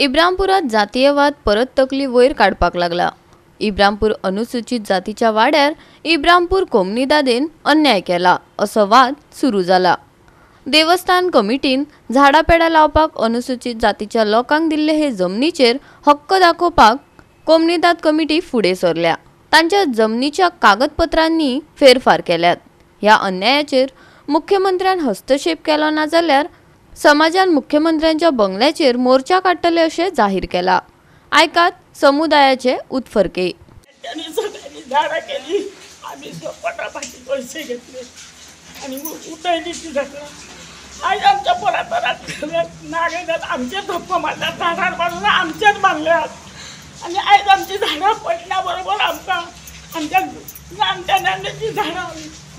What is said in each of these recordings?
इब्रामपुरात जातीयवाद परत तकली वयर काडपाक लागला. इब्रामपूर अनुसूचित जातीच्या वाड्यार इब्रामपूर कोमनिदादेन अन्याय केला असो वाद सुरू जाला. देवस्थान कमिटीन झाडां पेडां लावपाक अनुसूचित जातीच्या लोकांक दिल्ले हे जमनीचेर हक्क दाखोवपाक कोमनिदाद कमिटी फुडें सरल्या. तांच्या जमनीच्या कागदपत्रांनी फेरफार केल्यात. ह्या अन्यायाचेर मुख्यमंत्र्यान हस्तक्षेप केलो ना जाल्यार समाजान मुख्यमंत्र्यांच्या बंगल्याचेर मोर्चा काडटले अशें जाहीर केला. आयकात समुदायाचे उत्फर्के. झाडां केली, आमी पोटापाची पैसे घेतले आनी उठयली ती झाडां. आयज आमच्या पोरातराक नागयतात, आमचेच धप्प मारतात, झाडार बांदून आमचेच बांदल्यात. आनी आयज आमची झाडां पडल्या बरोबर आमकां आमच्या जाणट्यांची झाडां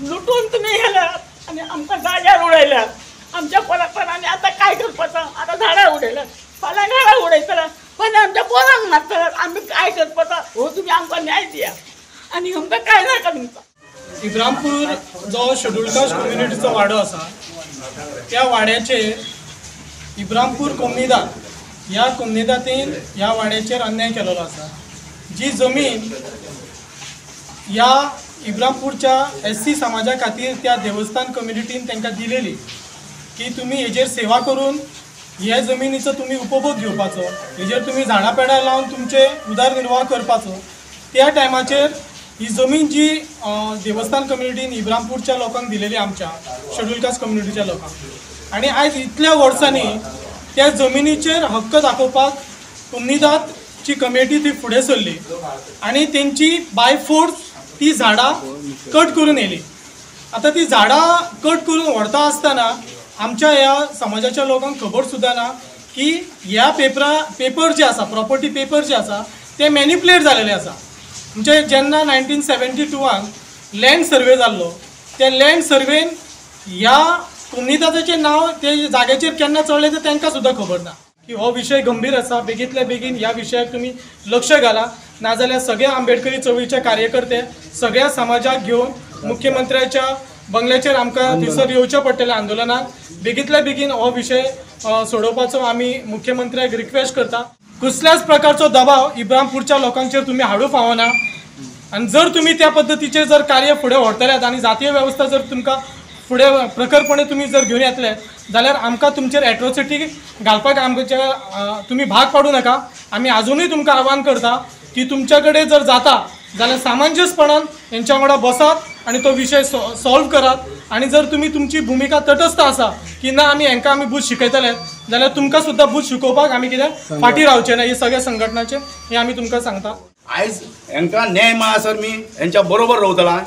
लुटून तुमी गेल्यात आनी आमकां जाग्यार उडयल्यात. आमच्या पोरातरांनी आतां काय करपाचो? आतां झाडां उडयल्यात, फाल्यां घरां उडयतले, पण आमच्या पोरांक मारतले. आमी काय करपाचो? हो तुमी आमकां न्याय दिया आनी आमकां काय नाका तुमकां. इब्रामपूर जो शेड्युल्ड कास्ट कम्युनिटीचो वाडो आसा त्या वाड्याचेर इब्रामपूर कोमनिदाद ह्या कोमनिदादीन ह्या वाड्याचेर अन्याय केलेलो आसा. जी जमीन ह्या इब्रामपूरच्या एस सी समाजा खातीर त्या देवस्थान कम्युनिटीन तांकां दिलेली की तुमी हेजेर सेवा करून हे जमिनीचो तुमी उपभोग घेवपाचो, हेजेर तुमी झाडां पेडां लावन तुमचे उदरनिर्वाह करपाचो. त्या टायमाचेर ही जमीन जी देवस्थान कम्युनिटीन इब्रामपूरच्या लोकांक दिलेली, आमच्या शेड्युल्ड कास्ट कम्युनिटीच्या लोकांक, आनी आयज इतल्या वर्सांनी त्या जमिनीचेर हक्क दाखोवपाक कोमनिदादची कमिटी ती फुडें सरली आनी तेंची बाय फोर्स ती झाडां कट करून येयली. आतां ती झाडां कट करून व्हरता आसतना आमच्या ह्या समाजाच्या लोकांक खबर सुद्दां ना की ह्या पेपर जे आसा, प्रॉपर्टी पेपर जे आसा ते मॅनिपुलेट जालेले आसा. म्हणजे जेन्ना 1972 लँड सर्वे जाल्लो त्या लँड सर्वेन ह्या कोमनिदादाचें नांव ते जाग्याचेर केन्ना चडलें तें तांकां सुद्दां खबर ना. की हो विशय गंभीर आसा, बेगींतल्या बेगीन ह्या विशयाक तुमी लक्ष घाला, नाजाल्यार सगळे आंबेडकरी चळवळीचे कार्यकर्ते सगळ्या समाजाक घेवन मुख्यमंत्र्याच्या बंगल्याचेर आमकां थंयसर येवचें पडटलें आंदोलनाक. बेगींतल्या बेगीन हो विशय सोडोवपाचो आमी मुख्यमंत्र्याक रिक्वेस्ट करता. कसल्याच प्रकारचो दबाव इब्रामपूरच्या लोकांचेर तुमी हाडूंक फावना आनी जर तुमी त्या पद्दतीचेर जर कार्य फुडें व्हरतल्यात आनी जातीय वेवस्था जर तुमकां फुडें प्रखरपणे तुमी जर घेवन येतले जाल्यार आमकां तुमचेर एट्रोसिटी घालपाक आमच्या तुमी भाग पाडूं नाका. आमी आजुनूय तुमकां आव्हान करता की तुमच्या कडेन जर जाता जाल्यार सामंजस्यपणान हेंच्या वांगडा बसात आनी तो विशय सॉल्व करात. आनी जर तुमी तुमची भुमिका तटस्थ आसा की ना आमी हेंकां आमी बूथ शिकयतले जाल्यार तुमकां सुद्दां बूथ शिकोवपाक आमी कितें फाटीं रावचे ना. हे सगळ्या संघटनाचे हे आमी तुमकां सांगता. आयज हेंकां न्याय मेळसर मी हेंच्या बरोबर रावतला.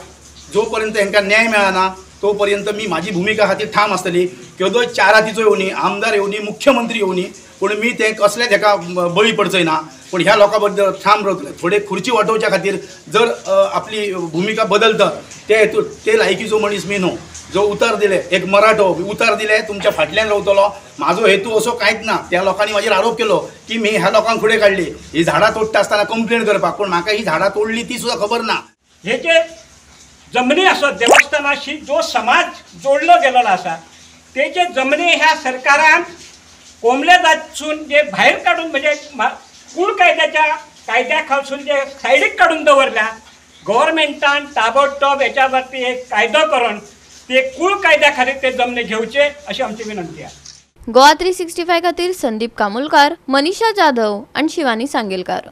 जो पर्यंत हेंकां न्याय मेळना तो पर्यंत मी माझी भुमिका खातीर ठाम आसतली. केदोय चार हातीचो येवनी, आमदार येवनी, मुख्यमंत्री येवनी, पूण मी ते कसलेच हेका बळी पडचो ना. पूण ह्या लोकां बद्दल ठाम रावतले. थोडे खुर्ची वाटोवच्या खातीर जर आपली भुमिका बदलता ते हेतून ते लायकीचो मनीस मी न्हू. जो उतर दिले एक मराठो उतर दिले तुमच्या फाटल्यान रावतलो, म्हाजो हेतू असो कांयच ना. त्या लोकांनी म्हाजेर आरोप केलो की मी ह्या लोकांक फुडें काडली ही झाडां तोडटा आसतना कंप्लेन करपाक, पूण म्हाका ही झाडां तोडली ती सुद्दां खबर ना. हे जे जमनी आसा देवस्थानाशी जो समाज जोडलो गेलेलो आसा ते जे जमनी ह्या सरकारान कोमलेदासून जे भायर काडून म्हणजे कूळ कायद्याच्या कायद्या खालसून जे सायडीक काडून दवरल्या, गव्हर्मेंटान ताबडतोब हेच्या वरती एक कायदो करून ते कूळ कायद्या खातीर ते जमनी घेवचे अशी आमची विनंती आसा. गोवा 365 खातीर संदीप कामुलकार, मनीषा जाधव आनी शिवानी सांगेलकार.